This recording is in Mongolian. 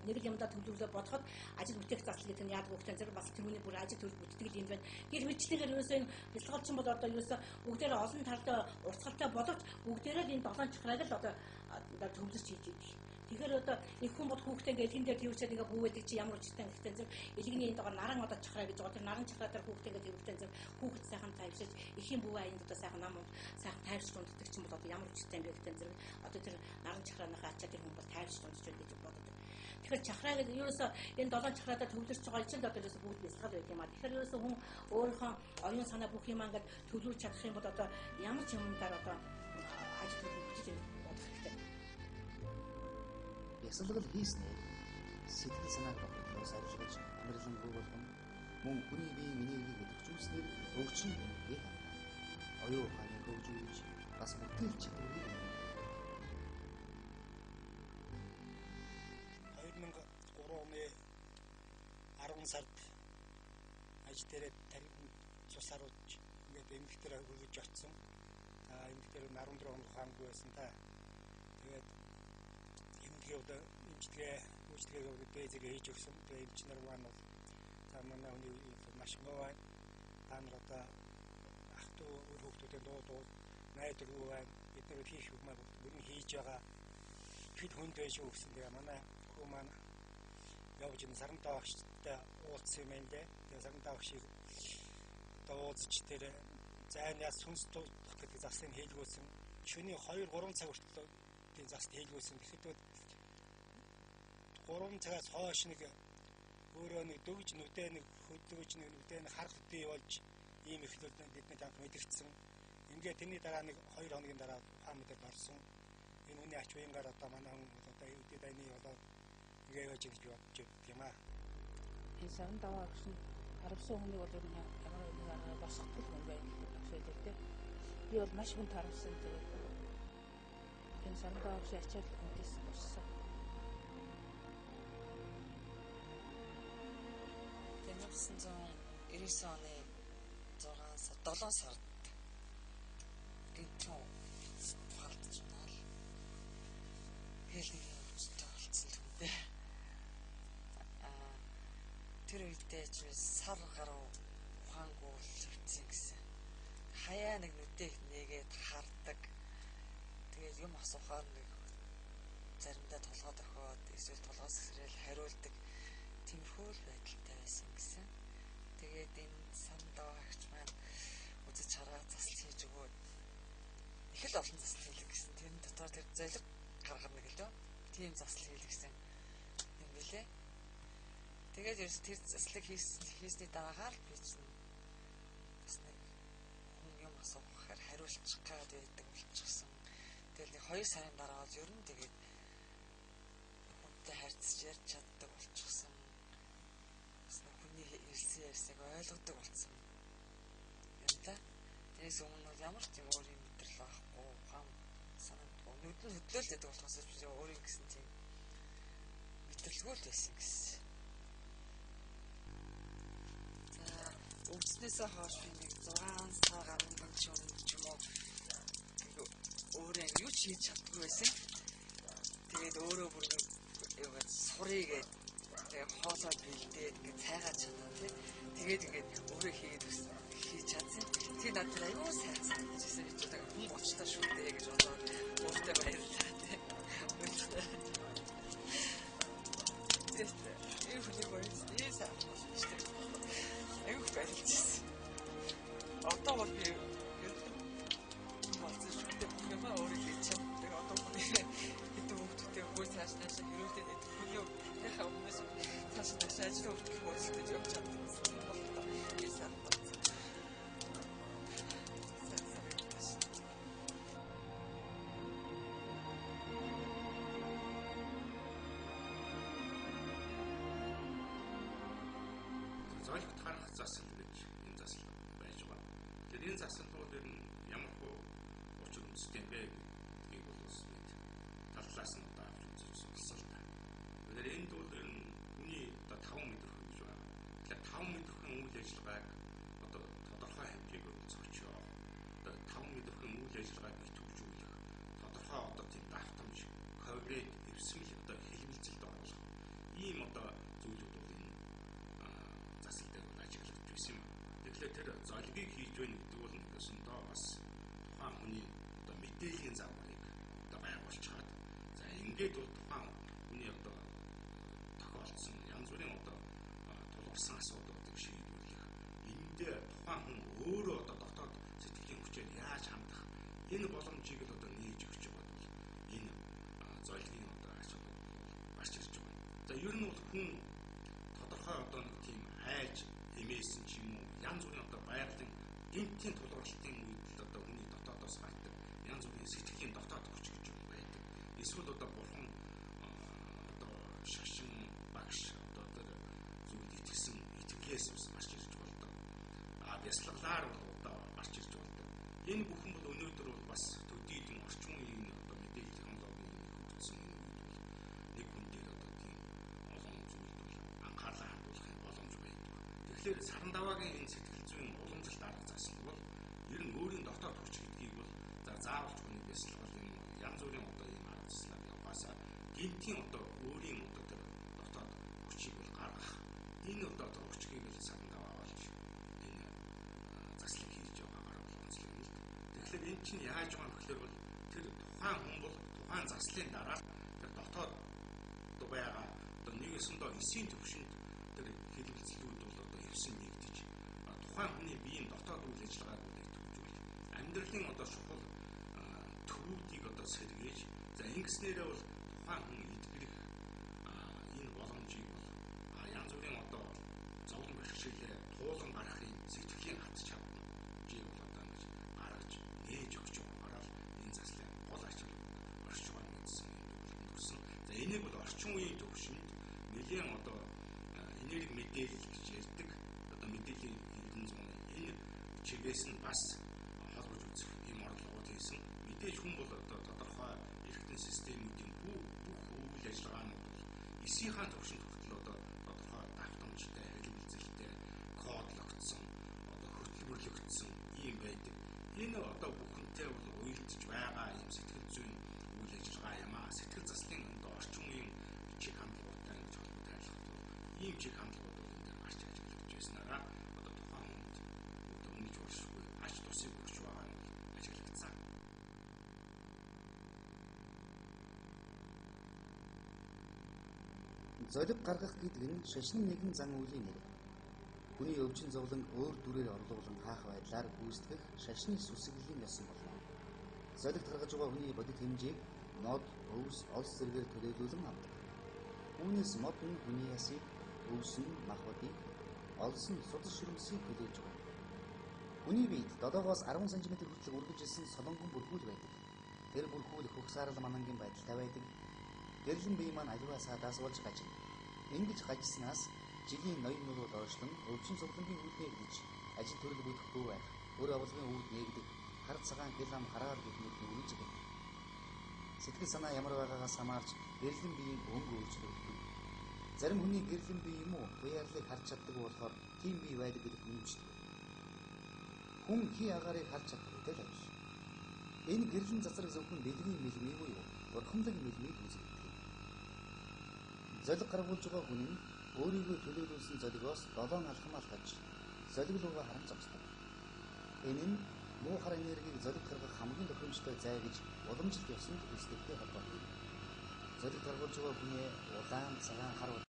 Нэг л юмдаа төвлөрлөө бодоход ажил бүтээх засал гэдэг нь яадаг хөхтэн зэрэг бас тэрүүний бүр ажил төрөл бүтгэл юм байна. Гэр мэтлэгээр ерөөсөө энэ бясалгалчин бол одоо ерөөсөө бүгдээрээ олон талд уртгалтай боловч бүгдээрээ л энэ долоон чахраг л одоо төвлөрч хийж идэг. Тэгэхээр одоо их хүн бол хүүхдээ ингээ элгэн дээр тэрвчээд ингээ бүүвэдэг чи ямар учиртай гэхдээ зэрэг элгэний энэ доор наран одоо чахраа гэж байгаа. Тэр наран чахраа дээр хүүхдээ ингээ тэрвчээд зэрэг хүүхэд сайхан тайвшиж эхийн бүүвэ аянд одоо сайхан нам сайхан тайвшиж унтдаг чинь бол одоо ямар учиртай юм бэ гэхдээ зэрэг одоо тэр наран чахрааныхаа ачаа тэр хүн бол тайвшиж унтж байна гэж боддог. Тэгэхээр чахраа гэдэг ерөөсөө энэ долоон чахраадаа төвлөрч байгаа чинь одоо ерөөсөө бүгд бясалгал байт юм а. Тэгэхээр ерөөсөө хүн өөрийнхөө оюун санаа бүх юм ингээд төвлөрч чадах юм бол одоо ямар ч юмдаар одоо ажил төрөл бүтэж бодох хэрэгтэй. Бясалгал хийснээр сэтгэл санааг бохирдлоос арилгаж амарлингуй болгоно. Мөн хүний биеийн энергийг идэвхжүүлснээр өвчин тэмдгээ хангана. Оюун ухааныг хөгжүүлж бас бүтээл чадварыг нэмнэ. 2003 оны 10 сард ажил дээрээ тарин цус харуулж ингээд эмнэлэг дээр хөргөж очсон. За эмнэлэг дээр 14 хоног ухаангүй байсан та. Тэгээд эмнэлгийн одоо эмчилгээ үйлчилгээг бэзэгээ хийж өгсөн. Тэгээд эмч нар маань бол за манай хүний маш муу байна. Та нар одоо ах トゥ үр хүүхдүүдийн дуу найдваргүй байна. Бид нар хийх юм аа бүрэн хийж байгаа. Хэд хүнд байж шүү гэсэн. Тэгээ манай хүү маань явж энэ сарантаа багштай уулзсан юм байна лээ. Тэгээ сарантаа багшийг одоо уулзч тэр зайнаас сүнс дуудах гэдэг заслыг хийлгүүлсэн. Шөнийн 2 3 цаг хүртэл тийм заслыг хийлгүүлсэн. Тэгэхэд 3 цагаас хойш нэг өөрөө нэг дөгж нүдэ нэг хөдлөж нэг нүдэ нэг харах төдий болж ийм эхлэл бидний анх мэдэрсэн. Ингээд тэрний дараа нэг 2 хоногийн дараа ухаан мэдээд орсон. Энэ хүний ач уянгаар одоо манай хүн одоо өдөө дайны болоод ингээ явж гэж бодож байдаг юм аа. Энэ саран даваа агш нь харамсан хүнийг бол ер нь ямар нэг аргаар босгодог хүн байна багш байлаа те. Би бол маш хүн харамсан тэгээд энэ саран даваа агш ачаал хүнээс боссон. Тэгээд 1999 оны 6 сар 7 сард гинтэн ухаалтж байна л. Тэгэл нэг өвчтөй болцсон л хүн дээ. Тэр үедээ ч сар гаруй ухаангүй л хэвцсэн гэсэн. Хаяа нэг нүдээ нээгээд хардаг. Тэгээд юм асуухаар нэг заримдаа толгой дохиод эсвэл толгоос сэрэл хариулдаг. Тиймэрхүү л байдалтай байсан гэсэн. Тэгээд энэ сандаа агч маань үзэж хараа засал хийж өгөөд их л олон засал хийлэг гэсэн. Тэр дотор тэр золиг гаргах нэг л дөө. Тийм засал хийлгсэн юм билээ. Тэгээд ерөөс тэр заслыг хийсний дараагаар би чинь бас нэг хүн юм асуухаар хариулчих гад байдаг болчихсон. Тэгэл нэг 2 сарын дараа бол ер нь тэгээд хүнтэй харьцаж ярьж чаддаг болчихсон. Бас нэг хүний хэлсэн ярьсыг ойлгодог болсон юм да. Тэрээс өмнө бол ямар ч юм өөрийн мэдрэл байхгүй, ухаан санаандгүй нүд нь хөдлөөл байдаг болохоос би өөрийн гэсэн тийм мэдрэлгүй л байсан гэсэн. Өвчнөөсөө хойш би нэг 6 сар гаруй ч юм уу өөрөө юу ч хийж чаддгүй байсан. Тэгээд өөрөө бүр нэг юугаад сурыг гээд тэгээд хоолоо бэлдээд ингээд цайгаа чадаа тий. Тэгээд ингээд өөрөө хийгээд хийж чадсан. Тэгээд надад аюу сайн санагдчихсан гэж одоо хүн болчлаа шүү дээ гэж бодоод өөртөө баярлалаа тий. Тэгээд энэ хүний баярлалаа сайн болсон шүү дээ. Аюу баярлалаа. Одоо бол би болсон шүү дээ. Бүх юмаа өөрөө хийж чаддаг. Одоо хүний хэдэн хүүхдүүдтэй хөө цааш наашаа хэрүүлээд идэх хүний яхаа өмнөөс цааш наашаа ажил хүртэл хөөцөлдөж явж чаддаг гэсэн юм бол та. Сайн болсон. Золигт харах засал гэж энэ засал байж байгаа. Тэгэхээр энэ засал бол ер нь ямар хуу учир үндэстэй юм бэ гэдгийг бол бас нэг талаас нь одоо авч үзэж суралцсан л та. Тэгэхээр энд бол ер нь хүний одоо 5 мэдрэхүй гэж байна. Тэгэхээр 5 мэдрэхүйн үйл ажиллагааг одоо тодорхой хэмжээгээр зохиох, одоо 5 мэдрэхүйн үйл ажиллагааг идэвхжүүлэх, тодорхой одоо тийм давтамж, когерент, эвсмэл одоо хэлбэлзэлд оруулах. одоо зүйлүүд бол энэ засал дээр бол ажиглагдж байсан юм. Тэгэхээр тэр золгийг хийж байна гэдэг бол нэгсэндээ бас тухайн хүний одоо мэдээллийн загварыг одоо байгуулчихад за ингээд бол тухайн хүний одоо тохиолдсон янз бүрийн одоо тулгарсан асуудлуудыг шийдвэрлэх, эндээ тухайн хүн өөрөө одоо дотоод сэтгэлийн хүчээр яаж хандах энэ боломжийг л одоо нээж өгч байгаа бол энэ золгийн одоо ач холбогдол гарч ирж байгаа. За ер нь бол хүн тодорхой одоо нэг тийм айж эмээсэн ч юм уу янз бүрийн одоо байгалийн гэмтийн тулгуурлалтын үед л одоо хүний дотоодоос гардаг янз бүрийн сэтгэлийн дотоод хүч гэж юм байдаг. Эсвэл одоо бурхан одоо шашин багш одоо тэр зүйлд итгэсэн итгэлээс бас гарч ирж болдог. А бясалгалаар бол одоо гарч ирж болдог. Энэ бүхэн бол өнөөдөр бол бас төдийлөн орчин үеийн одоо мэдээлэл технологийн хөгжсөн энэ үед бол нэг хүн дээр одоо тийм олон зүйлд бол анхаарлаа хандуулах боломж байдаг. Тэгэхээр саран даваагийн энэ сэтгэл зүйн уламжлалт арга засал бол ер нь өөрийн дотоод хүч гэдгийг бол за заавалч хүний бясалгал юм янз бүрийн одоо ийм арга заслаар явахаасаа гинтийн одоо өөрийн одоо тэр дотоод хүчийг бол гаргах энэ одоо тэр хүчгийг л саран даваа болж энэ заслыг хийж байгаагаар бол онцлог юм л. Тэгэхээр энэ чинь яаж байгаа юм гэхээр бол тэр тухайн хүн бол тухайн заслын дараа тэр дотоод байгаа одоо нэг ёсондоо эсийн төвшөнд тэр хэлбэлзлүүд бол одоо эвсэн нэгдэж тухайн хүний биеийн дотоод үйл ажиллагааг бол идэвхжүүлэх, амьдралын одоо чухал төвүүдийг одоо сэргээж за ингэснээрээ бол тухайн хүн эдгэрэх энэ боломжийг бол янз бүрийн одоо зовлон бэрхшээлээ туулан гаргахын сэтгэлийн хат чадварыг бол одоо ингэж гаргаж нээж өгч байгаагаар л энэ заслын гол ач орч байгаа гэсэн юм дүгнэлт төрсөн. За энийг бол орчин үеийн төвшөнд нэлээд одоо энерги мэдээлэл гэж ярьдаг. Одоо мэдээллийн 900 энэ чигээс нь бас холбож үзэх юм орлогууд хийсэн. Мэдээж хүн бол одоо тодорхой эргэтэн системүүдийн бүх үйл ажиллагаанууд бол эсийнхаа төвшөнд хүртэл одоо тодорхой давтамжтай, хэлбэлзэлтэй, кодлогдсон, одоо хөтөлбөрлөгдсөн ийм байдаг. Энэ одоо бүхэнтэй бол уялдж байгаа ийм сэтгэл зүйн үйл ажиллагаа юм аа. Сэтгэл заслын одоо орчин үеийн чиг хандлагуудтай ингэж холбоотой айлхад бол ийм чиг хандлагууд бол энэ дээр гарч ажиглагдж байснараа одоо тухайн хүнд одоо өмнөж болшгүй ач тусыг өгч байгаа нь ажиглагдсан. Золиг гаргах гэдэг нь шашны нэгэн зан үйлийн нэр. Хүний өвчин зовлон өөр дүрээр орлуулан хаах байдлаар гүйцэтгэх шашны сүсгэлийн ёсон болно. Золигт гаргаж байгаа хүний бодит хэмжээг мод, өвс, олс зэрэгээр төлөөлүүлэн авдаг. Үүнээс мод нь хүний ясыг, өвс нь махбодыг, олс нь судас ширмсийг төлөөлж байгаа. Хүний биед 7-оос 10 см хүртэл үргэлжилсэн солонгон бүрхүүл байдаг. Тэр бүрхүүл хөх саарал манангийн байдалтай байдаг. Гэрлэн бие маань аливаа саадаас болж гажина. Ингэж гажснаас жилийн ноён нуруу доошлон өвчин зовлонгийн үд нээгдэж, ажил төрөл бүтэхгүй байх, өр авалгын үүд нээгдэх, хар цагаан хэл ам хараал гэх мэт нүрэж байдаг. Сэтгэл санаа ямар байгаагаас хамаарч гэрлэн биеийн өнгө өөрчлөгддөг. Зарим хүний гэрлэн бие юм уу туяарлыг харж чаддаг болохоор тийм бие байдаг гэдэг үнэмшдэг. Хүн хий агаарыг харж чаддагтай л адил. Энэ гэрлэн цацраг зөвхөн бэлгийн мэлмий буюу бурхамлаг мэлмийг үзэгддэг. Золиг гаргуулж байгаа хүн нь өөрийгөө төлөөлүүлсэн золигоос 7 алхам алхаж золиг руугаа харан зогсдог. Энэ нь муу хар энергийг золиг гаргах хамгийн тохиромжтой зай гэж уламжлалт ёсонд эсдэгтэй холбоотой. Золиг гаргуулж байгаа хүнээ улаан, цагаан, хар